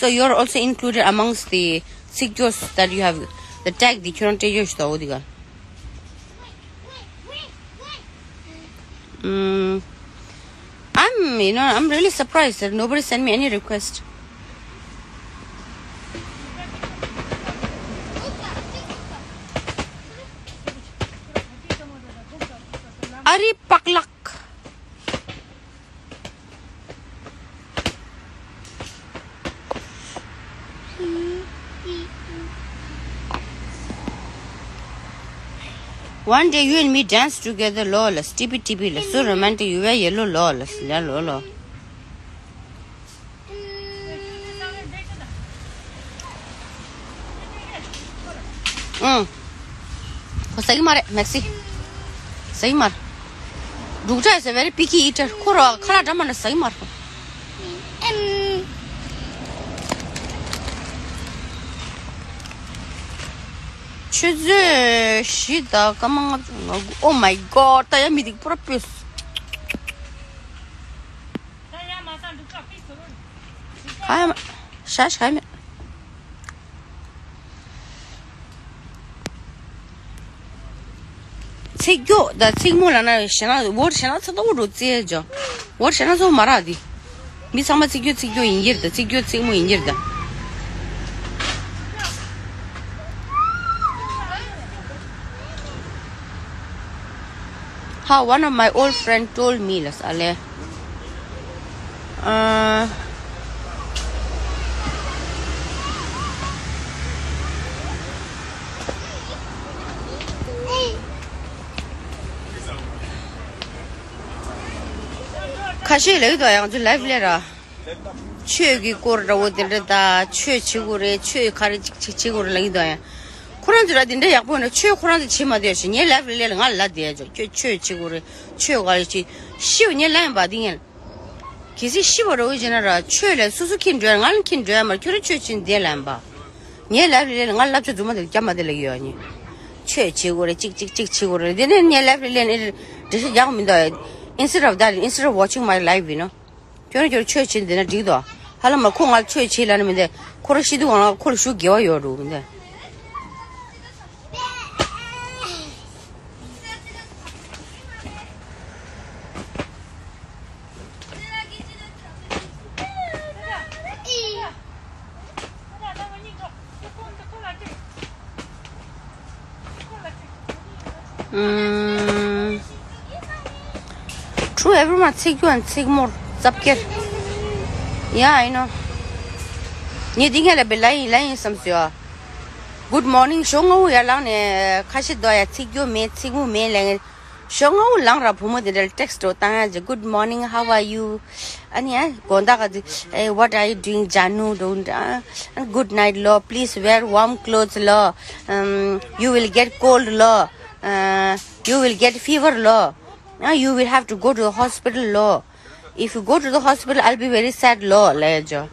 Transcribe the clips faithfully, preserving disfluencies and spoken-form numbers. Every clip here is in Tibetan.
So you're also included amongst the ཚིག་སྐྱོ་that you have, the tag དེ་ཁྱོད་རང་སྤྲད་རྒྱུ་ཞིག་འདུག་འོ་དེ་ག་ཨམ། I'm, you know, I'm really surprised that nobody sent me any request. ཨ་རི་པག་ལག One day you and me dance together, lol, tippy tippy, so romantic, you wear yellow, lol, lol, lol. ཨང་། ཁོ་ཟ་གི་མ་རེད། མེག་སི། ཟ་གི་མ་རེད། འབྲུག་སྒྲ་is a very picky eater. ཁོ་རང་ཁ་ལག་འདྲ་མ་འདྲ་ཟ་གི་མ་རེད། ཆུ་ཚོད་བཞི་དང་སྐར་མ་ལྔ་བཅུ་ང་དགུ། Oh my god. ད་ཡ་མི་འདི་པུ་ར་པོས། ཧ་ཡ་མ། ཤ་ཤ་མེད། ཚིག་སྐྱོ་དང་ཚིག་མོ་ལབ་ན་ཞེ་ན་ཝརཌ་ཞེ་ན་ཚ་ཏོག་འགྲོ་རྩིས་ཅོ། ཝརཌ་ཞེ་ན་ཚོ་མ་རག་དེ། མི་ཚང་མ་ཚིག་སྐྱོ་ཚིག་སྐྱོ་ཡིན་གྱི་རེད་ད། ཚིག་སྐྱོ་ཚིག་མོ་ཡིན་གྱི་རེད་ད། How one of my old friend told me ལ་ས་ལེ། ཨ། ཁ་ཤས་ལབ་ཀྱི་འདུག་ཡང་ཚོ་ལའིབ་ལས་ར། ཆོས་ཀྱི་སྐོར་འདྲ་བོ་དེ་འདྲ་ད་ཆོས་བྱེད་དགོས་རེད། ཆོས་ག་རེ་ཅིག་ཅིག་བྱེད་དགོས་རེད་ལབ་ཀྱི་འདུག་ཡང་ཁོ་རང་ཚོ་ར་དེ་འདྲ་ཡག་པོ་ཡིན་ན་ཆོས་ཁོ་རང་ཚོ་བྱེད་མ་འདོད་ཞེས་ངའི་ལའིབ་ལས་ལ་ང་ལ་ལབ་བསྡད་ཡ་ཅོ། ཁྱོད་ཆོས་བྱེད་དགོས་རེད། ཆོས་ག་རེ་བྱེད། ཤི་བ་ངའི་ལ་ཡིན་པ་འདི་ངས། གལ་སྲིད་ཤི་བ་རོ་བྱས་ན་ར་ཆོས་ལས་སོ་སོ་ཁྱེར་འགྲོ་ཡ། ང་ལ་ཁྱེར་འགྲོ་ཡ་མ་རེད། ཁྱོད་རང་ཆོས་བྱེད་བསྡད་ལབ་ཡིན་པ། ངའི་ལའིབ་ལས་ལ་ང་ལབ་ཆ་རྫུན་མ་དེ་རྒྱབ་མ་དེ་ལ་ཡོད་ཨ་ནི། ཆོས་བྱེད་དགོས་རེད། ཅིག་ཅིག་ཅིག་བྱེད་དགོས་རེད། དེ་ནས་ངའི་ལའིབ་ལས་ལ་འགྲེལ་བཤད་རྒྱག་མི་འདུག Instead of that, instead of watching my live, you know, ཁྱོད་རང་ཁྱོད་ཆོས་བྱེད་འདི་ན་འགྲིག་དོ། ཧ་ལམ་མ་ཁོ་ང་ལ་ཆོས་བྱེད་ལབ་ན་མི་འདུག་ཁོ་རང་ཤི་དུས་གང་ལ་ཁོ་ལ་ཞུ་དགེ་བ་ཡོད་འགྲོ་མི་འདུག་ཨུམ། True, everyone ཚིག་རྒྱུ་ཚིག་མོར་ཙབ་ཀེར། Yeah, I know. ངས་འདི་ངས་ལབ་པའི་ལ་ཡིན་ལ་ཡིན་བསམ་སོང་ཡ། Good morning. ཞོགས་སྔ་པོ་ཡར་ལངས་ནས་ཁ་ཤས་འདུག་ཡ། ཚིག་རྒྱུ་མེད་ཚིག་མོ་མེད་ལབ་མཁན། ཞོགས་སྔ་པོ་ལངས་ར་བུ་མོ་དེ་འདྲ་ལ་ཊེག་སི་འགྲོ་བཏང་ཡ་ཅིག Good morning, how are you? ཨ་ནི་ཨ་དགོང་དག་ག་ཅིག Hey, what are you doing, Janu? འགྲོ་འདྲ། Good night ལོ། Please wear warm clothes ལོ། Um, you will get cold ལོ། Uh, you will get fever ལོ། Uh, you will have to go to the hospital ལོ། If you go to the hospital, I'll be very sad ལོ་ལབ་ཡ་ཅོ།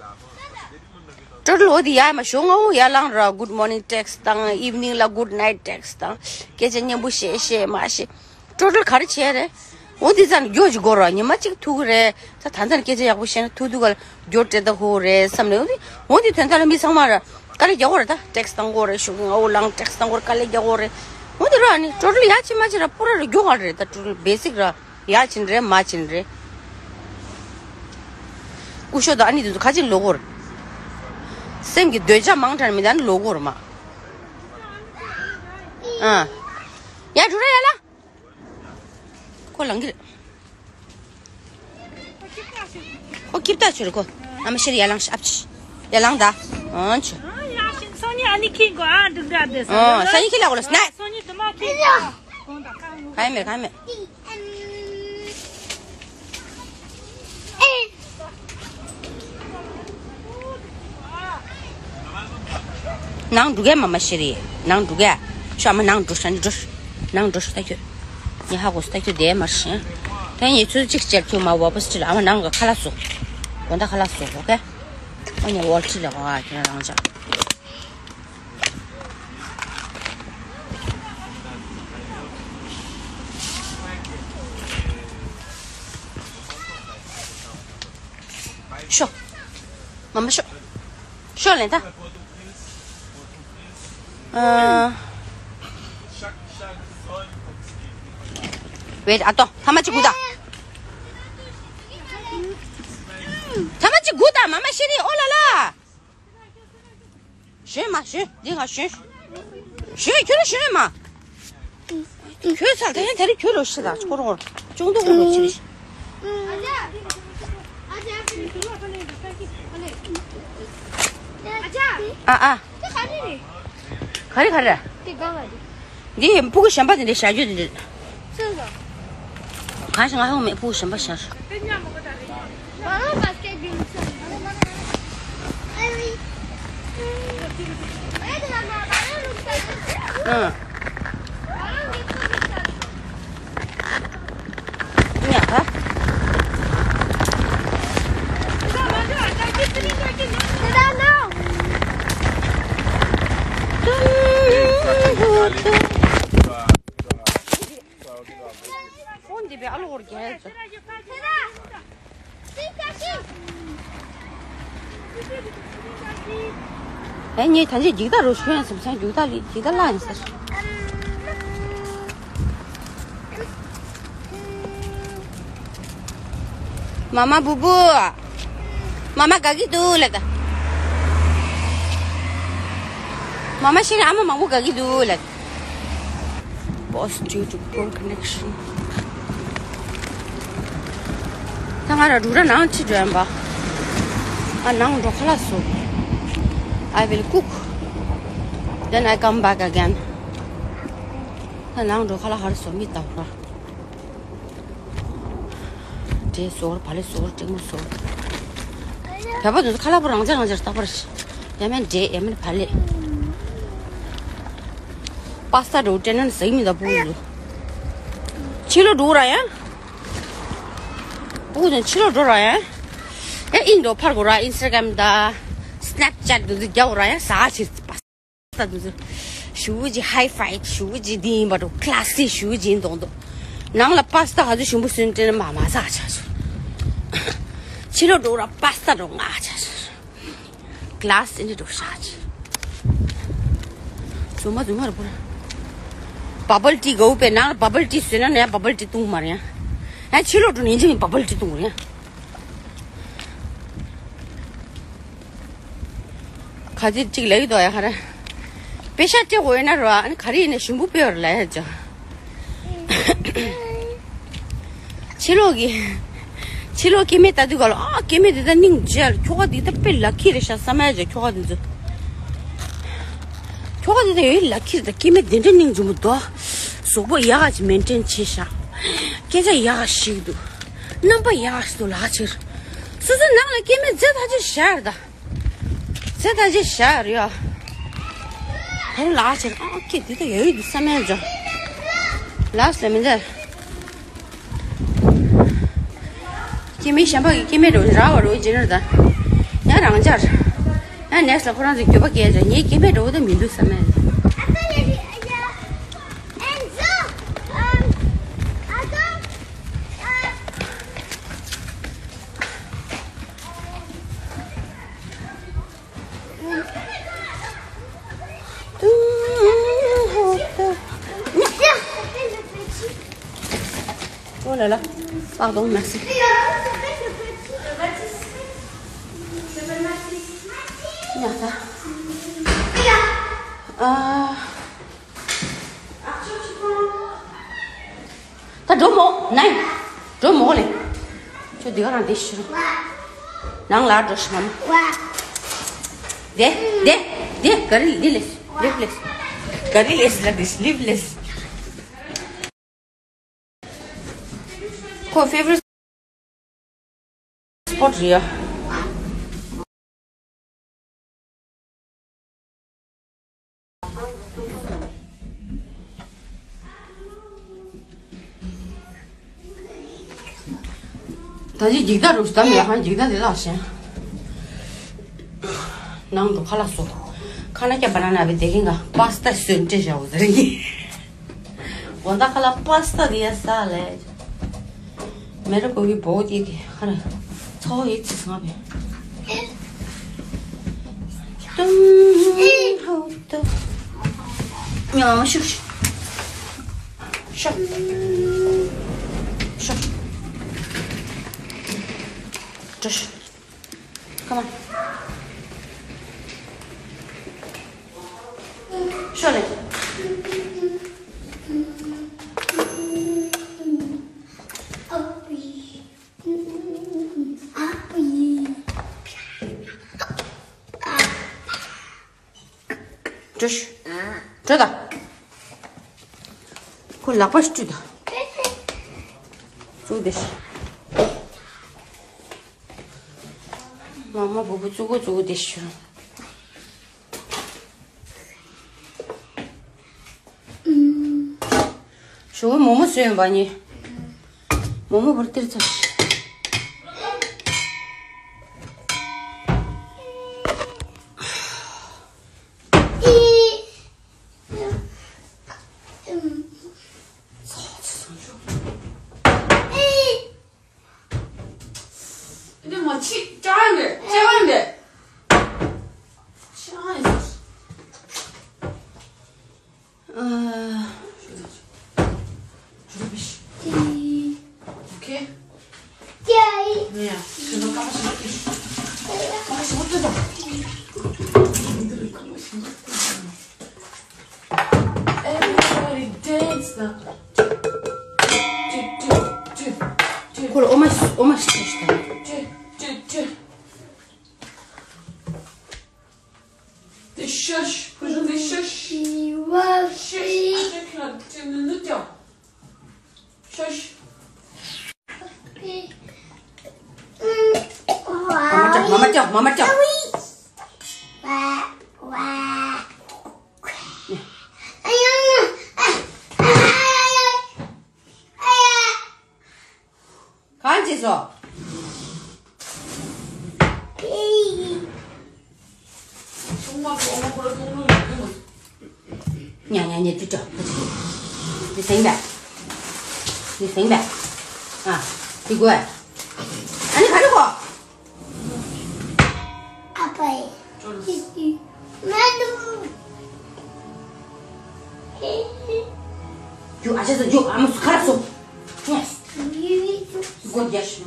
ཊོ་ཊལ་འོ་དེ་ཡ་མ་ཞོགས་སྔ་པོ་ཡར་ལངས་ར་good morning ཊེག་སི་བཏང་། ཨིབ་ནིང་ལ་good night ཊེག་སི་བཏང་། སྐད་ཆ་སྙན་པོ་བཤད་བཤད་མ་བཤད། ཊོ་ཊལ་ག་རེ་བྱས་རེད། འོ་འདི་ཙམ་རྒྱོ་ཅིག་དགོས་ར། ཉི་མ་གཅིག་ཐུག་གི་རེད། ད་ད་ལྟ་སྐད་ཆ་ཡག་པོ་བཤད་ན་ཐུག་དུས་ག་ལ་རྒྱོ་སྤྲད་ད་ཧོ་རེད་བསམ་ནས། འོ་འདི་འོ་འདི་དོན་དག་ལ་མི་ཚང་མ་ར་དཀའ་ལས་རྒྱག་གོ་རེད། ད་ཊེག་སི་བཏང་གོ་རེད། ཞོགས་ཀྱི་སྔ་པོ་ལངས་ཊེག་སི་བཏང་གོ་རེད། དཀའ་ལས་རྒྱག་གོ་རེད། འོ་འདི་ར་ཨ་ནི་ཊོ་ཊལ་ཡ་ཆི་མ་ཆི་ར་པུ་ར་ར་རྒྱོ་ག་རེད། ད་ཊོ་ཊལ་བེ་སིག་ར་ཡ་ཆིན་རེད་མ་ཆིན་རེད། སྐུ་ཞབས་དང་ཨ་ནི་དེ་ཚོ་ཁ་ཅིག་ལོག་གོ་རེད། སེམས་ཀྱི་འདོད་ཆགས་མང་དྲགས་མི་འདུག་ཨ་ནི་ལོག་གོ་རེད་མ། ཨ། ཡ་འགྲོ་ར་ཡ་ལ། ཁོ་ལངས་ཀྱི་རེད། ཁོ་སྐྱིད་ཐག་ཆོད་རེད་ཁོ། ཨ་མ་ཤེར་ཡ་ལངས་ཤ་ཨབ་ཆི། ཡ་ལངས་ད། ཨོ་ཆི། ཨ་ཡ་ཤིན་སང་ཉིན་ཨ་ནི་ཁྱི་གོ་ཨ་འདུག་འདྲ་དེ་ཨོ་སང་ཉིན་ཁྱི་ལ་གོ་ལ་སྣ། སང་ཉིན་དུ་མ་ཁྱི་གོ་ད་ཁ་ཡོང་། ག་ཡེ་མེད་ག་ཡེ་མེད། ནང་འགྲོ་གས་མ་མ་ཤེར་ཡ། ནང་འགྲོ་གས། ཤོ་ཨ་མ་ནང་འགྲོ་ཤ་ནི་འགྲོ་ཤ། ནང་འགྲོ་ཤ་ལྟ་ཁྱོད། ངས་ཧ་གོ་སོང་ལྟ་ཁྱོད་བསྡད་མ་ཤེས། ད་ངས་ཚོད་གཅིག་བྱས་ཁྱོད་མ་ཝ་པ་སི་ཁྲིད་ཨ་མ་ནང་གི་ཁ་ལག་བཟོ། དགོང་དག་ཁ་ལག་བཟོ་ཨོ་ཁེ། ཨ་ནི་ཝོལ་ཁྲིད་ལ་གོ་ཨ་ཁྱོད་རང་ཅག་ཤོ། མ་མ་ཤོ། ཤོག་ལེན་ད། ཨ། ཝེ་ཨ་ཏོ་ཐ་མ་ཅི་གུ་ད། ཐ་མ་ཅི་གུ་ད་མ་མ་ཤི་རི་ཨོ་ལ་ལ། ཞོན་མ་ཞོན་འདི་ག་ཞོན། ཞོན་ཁྱོད་ར་ཞོན་མ། ཁྱོད་ཚར་ད་ཡང་དེ་རིང་ཁྱོད་རོ་ཤི་ད་ཁོ་རོ་ཅུང་དུ་རོ་ཆི་རེད། ཨ་ཨ། ག་རེ་ག་རེ། འདི་ཕྲུ་གུ་གཞན་པ་དེ་འདྲ་བཞག་རྒྱུ་དེ་འདྲ། གང་ཞིག་ང་ཧོ་མེད་ཕྲུ་གུ་གཞན་པ་བཞག་ཨ། ཉག་ག་ཧོན་འདི་བའི་ཨ་ལོ་ཧོར་རྒྱལ་ཚོ། ཨེ་ངས་ད་ཅི་འཇིག་ད་རུ་ཤོན་སམ་སང་འཇིག་ད་ལི་འཇིག་ད་ལ་ཡིན་ཟེར། མ་མ་བུ་བུ། མ་མ་དགའ་གི་འདུག་ལ་ད། མ་མ་ཤི་རེ་ཨ་མ་མང་པོ་དགའ་གི་འདུག་ལ་ད། Pause due to poor connection. ད་ང་ར་རུ་ར་ནང་ཅི་འགྲོ་ཡམ་པ། ཨ་ནང་འགྲོ་ཁ་ལག་བཟོ། I will cook. Then I come back again. ད་ནང་འགྲོ་ཁ་ལག་ཧར་བཟོ་མི་ལྟ་བུ་ར། འབྲས་སོར་བ་ལེ་སོར་ཀྲིང་མོ་སོར། བོད་པ་དེ་ཚོ་ཁ་ལག་པོ་རང་ཅག་རང་ཅག་རྟག་པར་ཡ་མེན་འབྲས་ཡ་མེན་བ་ལེ། པ་སྟ་འགྲོ་དྲན་ན་ཟིག་མི་ད་པུ་ཡུ། ཕྱི་ལོ་འགྲོ་ར་ཡ། པུ་དང་ཕྱི་ལོ་འགྲོ་ར་ཡ། ཨེ་ཨིན་འགྲོ་ཕར་གོ་ར་ཨིན་སི་ཊ་གྷ་རམ་ད། སི་ནེབ་ཅེ་ཊི་དེ་ཚོ་རྒྱག་གོ་ར་ཡ་ཟ་ཕྱིར་པ། ད་དུ་ཞུ་ཅི་ཧའི་ཕའི་ཞུ་ཅི་འདི་ཡིན་པ་འགྲོ་ཀ་ལ་སི་ཞུ་ཅི་ཡིན་དོང་དོ། ནང་ལ་པ་སི་ཏ་ག་ཚོད་ཞིམ་པོ་སུན་ཏྲེ་ན་མ་མ་ཟ་ཆ་ཆུ། ཕྱི་ལོ་འགྲོ་ར་པ་སི་ཏ་འགྲོ་ང་ཆ་ཆུ། ཀ་ལ་སི་འདི་འགྲོ་ཤ་ཆི། ཛུ་མ་ཛུ་མ་ར་པུ་ར། བ་བལ་ཏི་གོ་པའི་ནང་ལ་བ་བལ་ཏི་སུན་ན་ཡ་བ་བལ་ཏི་བཏུང་མ་ར་ཡ། ཡ་ཕྱི་ལོ་འགྲོ་ནིན་ཅི་བ་བལ་ཏི་བཏུང་ར་ཡ། ག་ཚོད་ཅིག་ལབ་ཀྱི་འདུག་ཡ་ཧ་ར། པེ་ཤ་སྤྲད་དགོས་ཡོད་ན་ར་ཨ་ནི་ག་རེ་ཡིན་ན་ཞུམ་པོ་སྤེལ་བར་ལབ་ཡ་ཅོ། ཕྱི་ལོགས་ཀྱི། ཕྱི་ལོགས་སྐྱེ་དམན་ལྟ་དུས་ག་ལ་ཨ་སྐྱེ་དམན་འདི་ད་སྙིང་རྗེ་ལ་ཁྱོ་ག་འདི་ད་དཔེ་ལ་ཁི་རེད་ཤག་བསམ་ཡ་ཅོ་ཁྱོ་ག་འདི་ཚོ། ཁྱོ་ག་འདི་ད་ཡོད་ལ་ཁི་རེད་ད་སྐྱེ་དམན་འདི་འདྲ་སྙིང་རྗེ་མོ་འདུག་གཟུགས་པོ་ཡག་ག་ཅིག་མེན་ཊེན་བྱས་ཤག་སྐད་ཆ་ཡག་ག་བཤད་ཀྱི་འདུག་རྣམ་པ་ཡག་ག་ཞིག་འདུག་ལག་ཕྱིར། སོ་སོའི་ནང་ལ་སྐྱེ་དམན་རྫས་ཐག་ཆོད་བཞག་ཡོད་ད། ཚེ་ད་ཅི་བཞག་རེད་ཡ། ད་རུང་ལག་ཕྱིར་ཨང་ཀི་འདི་ད་ཡོད་ཡོད་འདུག་བསམ་ཡ་འཇོ། ལགས་ལ་མི་འདི། སྐྱེ་དམན་གཞན་པ་གི་སྐྱེ་དམན་འགྲོ་ར་བ་རོ་ཇི་ནར་ད། ཡང་རང་འཇར། ཡང་ནེགས་ལ་ཁོ་རང་ཚོ་འགྱོད་པ་སྐྱེ་འཇོ་ངའི་སྐྱེ་དམན་འགྲོ་བ་ད་མི་འདུག་བསམ་ཡ་འཇོ། Oh là là. Pardon, merci. ཉག་ད། ཨ། ད་འགྲོ་མོ་ནའི། འགྲོ་མོ་ལེ། ཁྱོད་འདི་ག་རང་བསྡད་ཤི་རོ། ནང་ལ་འགྲོ་ཤི་མ་མ། བསྡད་བསྡད་བསྡད་ག་རི་ལི་ལེ་ལིབ་ལེ། ག་རི་ལེ་ལ་འདི་ལིབ་ལེ། ཁོ་ཕེ་ཝ་རི་ཊི་སི་པོཊ་རེད་ཡ། ད་ཅི་འཇིག་ད་རུ་ད་མི་ཧ་འཇིག་ད་འདི་ལགས་ཤན། ནང་དུ་ཁ་ལག་བཟོ། ཁ་ན་སྐྱ་བ་ན་ན་བི་དེ་གིན་ག་པ་སི་ཏ་སོན་ཏེ་བཞག་འོ་ཟེར་གི། འོ་ད་ཁ་ལག་པ་སི་ཏ་དེ་ཡ་ས་ལེ། མེ་ར་ཀོ་བི་བོ་དེ་གི་ཧ་ར། ཚོ་ཡི་ཚི་སང་བེ། ཏུང་ཧོ་ཏུ། ཉོ་ཤུག་ཤུག་ཤུག་ཤུག། ཀྲུ་ཤུ། Come on. ཤོག་ལེ། ཀྲུ་ཤུ། ཀྲུ་ད། ཁོ་ལག་པ་ཤུ་ད། ཙུག་དེ་ཤི། མ་མ་བུ་བུ་ཙུག་གོ་ཙུག་དེ་ཤི། ཞོ་བོ་མོ་མོ་བཟོས་ཡོང་པ་ནི། མོ་མོ་བར་ཏིར་ཚ། འདི་མ་ཕྱི་ཅང་རེད་ཅང་རེད། ཅང་རེད། ཨ། ཨོ་ཁེ། ནེ་ཡ། ཁ་པ་ཞིག་ཏུ། ཁ་པ་ཞིག་ཏུ་དང་། Everybody dance now. ཁོ་ལ་ཨོ་མ་ཨོ་མ་ཞིག་ཞིག་དང་། དེ་ཤ་ཤ། ཕུ་ཤུ་དེ་ཤ་ཤ། ཤ་ཤ། ཨ་ཅག་ཁྱོད་ལ་དེ་ནི་ནུ་ཀྱང་། ཤ་ཤ། མ་མ་ཀྱང་། མ་མ་ཀྱང་། མ་མ་ཀྱང་། གང་བྱས་སོ། ཉ་ཉ་ཉ་ཅུ་ཅོ། འདི་ཟིན་པས། འདི་ཟིན་པས། ཨ། འདི་དགོས། ཨ་ནི་ག་རེ་དགོས། ཨ་ཕའི། རྒྱུ་ཨ་ཅག་ཚོ་རྒྱུ་ཨ་མ་སུ་ཁ་ར་སོ། སྒོ་རྒྱག་ཤི།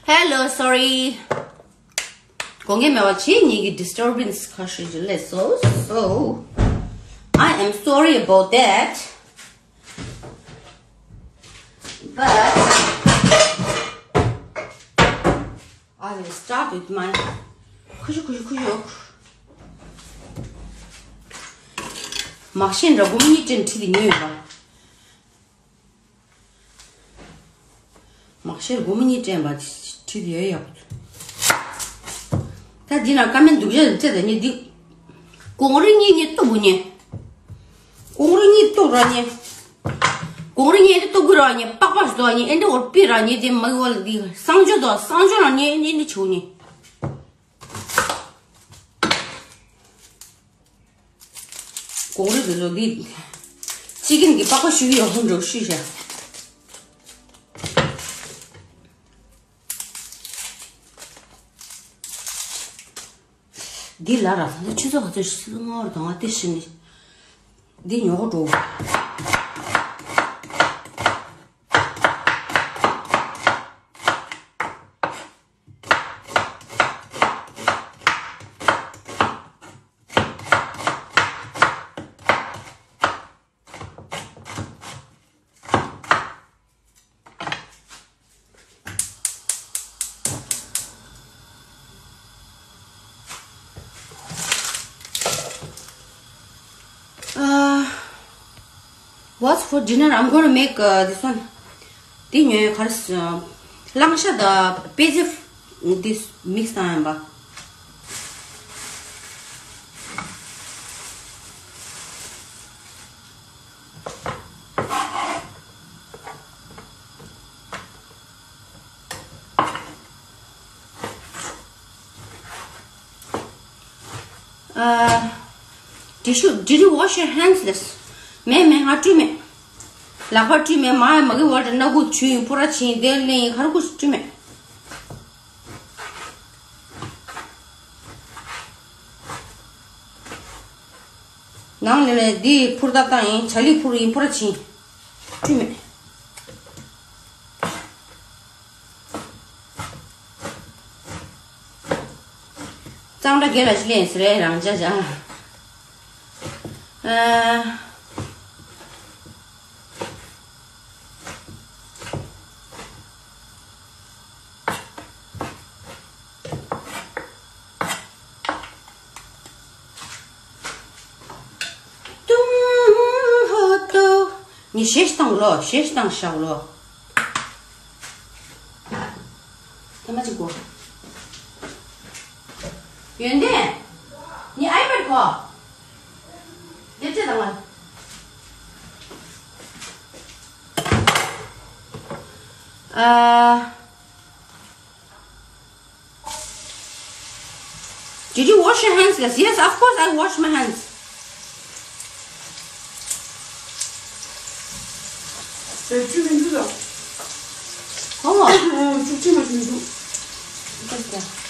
Hello, sorry. དགོངས་འགལ་མེད་པ་བྱེད། ངེད་ཀྱི་disturbance ཁ་ཤས་ཀྱི་སླེབས་སོང་། So, I am sorry about that. But I will start with my ཁུ་ཤུ་ཁུ་ཤུ་ཁུ་ཤུ། མ་ཤེས་འདྲ་སྒོར་མོ་གཉིས་སྤྲད་ཁྲིད་དེ་ཉོས་ཡོད་པ། མ་ཤེས་སྒོར་མོ་གཉིས་སྤྲད་པ་ཁྲིད་དེ་ཡོད་ཡག་པོ། ད་འདི་ན་ཀ་མེན་སྡུག་ཅག་སྤྲད་དེ་ཉོས་འདི། གོང་རིམ་གཉིས་གཉིས་གཏུབ་དགོས་ཉེ། གོང་རིམ་གཉིས་གཏུབ་ར་ཉེ། གོང་རིམ་གཉིས་གཏུབ་དགོས་ར་ཉེ། པགས་པ་ཞིག་དོ་ཉེ། ཨེ་འདྲ་འོར་པི་ར་ཉེ། དེ་མ་གི་བ་ལ་དེ་གསང་སྤྱོད་དོ། གསང་སྤྱོད་ར་ཉེ། ཨེ་འདྲ་ཆུ་ཉེ། གོང་རིམ་དེ་ཚོ་འདི། ཅི་གིན་གི་པགས་པ་ཞུ་ཡོད་ཧོན་འགྲོ་ཤི་ཤ། འདི་ལ་ར་ད་ཆུ་ཚོད་ག་ཚོད་ཤི་སྔོན་དང་ང་དེ་ཤི་ནི། འདི་ཉོ་གོ་འགྲོ། Uh, what's for dinner? I'm gonna make, uh, this one. དེ་ཉོས་ག་རེ་ཟེར། གླང་ཤ་དང་པེ་ཟི་འདི་མིག་སི་བཏང་ཡིན་པ། Uh, You should, did you wash your hands? ལབ། མེད་མེད། ང་བཀྲུས་མེད། ལག་པ་བཀྲུས་མེད། མ་ཡ་མ་གི་ཝ་ཊར་སྣ་ཁུག་བྱུགས་ཡིན། པུ་ར་བྱིན། དེ་ལེན་ཡིན། ག་རེ་ཁུ་བཀྲུས་མེད། ནང་ལས་ལས་འདི་ཕུར་ད་བཏང་ཡིན། ཆ་ལི་ཕུར་ཡིན། པུ་ར་བྱིན། བཀྲུས་མེད། གཙང་སྦྲ་རྒྱལ་ལ་ཞིག་ལེན་ཟེར་རེད་རང་ཅག་ཅག་ཨ། ཏུང་ཧོ་ཏོ། ངས་གཞས་བཏང་ལོ། གཞས་བཏང་ཤག་ལོ། ཐ་མ་གཅིག་གོ། ཡོན་ཏན། ངའི་ཨའི་པེ་ཌི་གོ། དེ་ཅི་དང་ལ། ཨ། Did you wash your hands? Yes, yes, of course I wash my hands. ཨེ། བཅུ་མི་འདུག་ད། ཨོ། ཨོ། བཅུ་གཅིག་མ་བཅུ་མི་འདུག་ད་ད།